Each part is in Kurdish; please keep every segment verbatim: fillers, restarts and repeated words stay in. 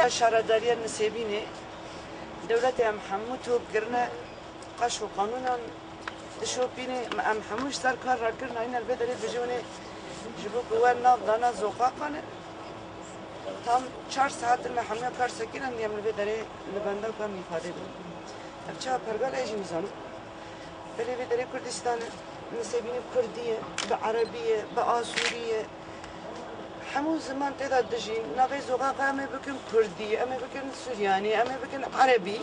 Şaredariya Nisêbînê, dewletê em hemû top kirine, qeş û qanûnan dişopîne, em hemû ji ser kar rakirine, hîne li vê derê dijî hûnê ji bo ku we nav dane zoqaqan e. Tam çar saet in me hemûya kar sekinandî, em li vê derê li benda ku em îfade bidin. Ev çawa pergal e jî nizanim. Belê vê derê Kurdistan e, Nisêbînê Kurdî ye, bi Erebî ye, bi Asûrî ye. Hemû ziman tê de dijîn, navê zoqaqa em ê bikin Kurdî, em ê bikin Suryanî, em ê bikin Erebî.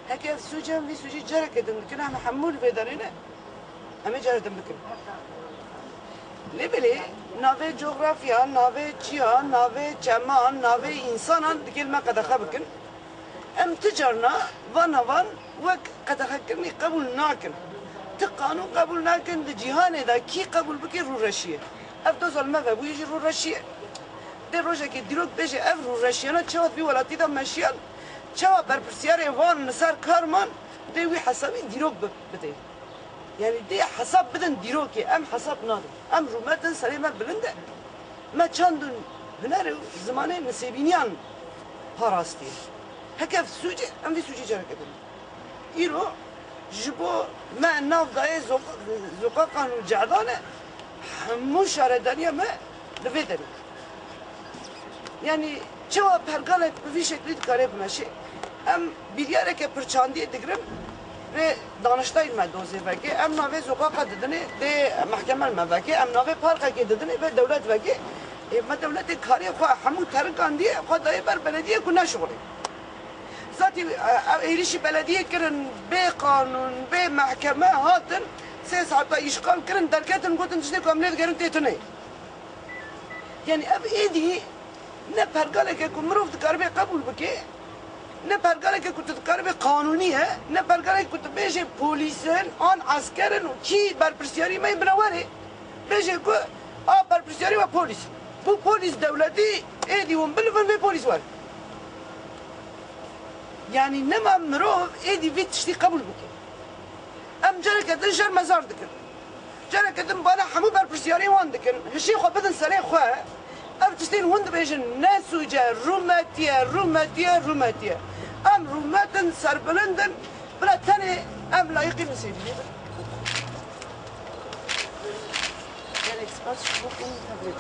Heke ev sûc e, em vî sûcî careke din dikin, em hemû li vê derê ne. Em ê careke din bikin. Lê belê navê cografya, navê çiyan, navê çeman, navê însanan dikê li me qedexe bikin. Em ti carna van navan wek qedexekirinê qebûl nakin. Ti qanûn qebûl nakin, di cîhanê de kî qebûl bike rûreşî ye. Ev doza li me vebûyî jî rûreşî ye. Dê rojekê dîrok bêje ev rûreşiyana çawa di vî welatî de meşiyan, çawa berpirsiyarê wan li ser kar man, dê wî hesabî dîrok bi-, bidê. Yanî dê hesab bidin dîrokê, em hesab nadin. Em rûmet in, serê me bilind e. Me çand û hunerê û zimanê nisêbîniyan parastiye. Heke ev sûc e, em vî sûcê careke din. Îro ji bo me nav dayê zoq-, zoqaqan û cehdan e, hemû şaredariya me li vê derê. Yanî çawa pergalek bi vî şeklî dikare bimeşe? Em biryareke pirçandiyê digirin, rê Daniştay me dozê veke, em navê zoqaqa didinê, dê mehkeme me veke, em navê parkekê didinê, vê dewlet veke. Ê, me dewletê karê xwe hemû terikandiye, xwe dayê ber belediyê ku neşixulê. Zatî, e, ev êrîşî belediyê kirin, bê qanûn, bê mehkeme hatin, sê saeta îşxal kirin, derketin, gotin tiştê ku em lê digerin tê tune. Yanî ev êdî ne pergaleke ku mirov dikaribe qebûl bike, ne pergaleke ku tu dikaribe qanûnî ye, ne pergaleke ku tu bêje polîs in an esker in û kî berpirsiyarî me yê bine werê, bêje ku a berpirsiyarî we polîs in. Bû polîs dewletî, êdî hûn bilivin vê polîs werin. Yanî nema mirov êdî vî tiştî qebûl bike. Em careke din şermezar dikin. Careke din bala hemû berpirsiyarên wan dikin. Hişê xwe bidin serê xwe. Ev tiştên hûn dibêjin ne sûc e, rûmetî ye, rûmetî ye, rûmetî ye. Em rûmet in, serbilind in. Bila tenê em layiqî Nisêbînê bin. Gelek spas ji bo ku min tebrik.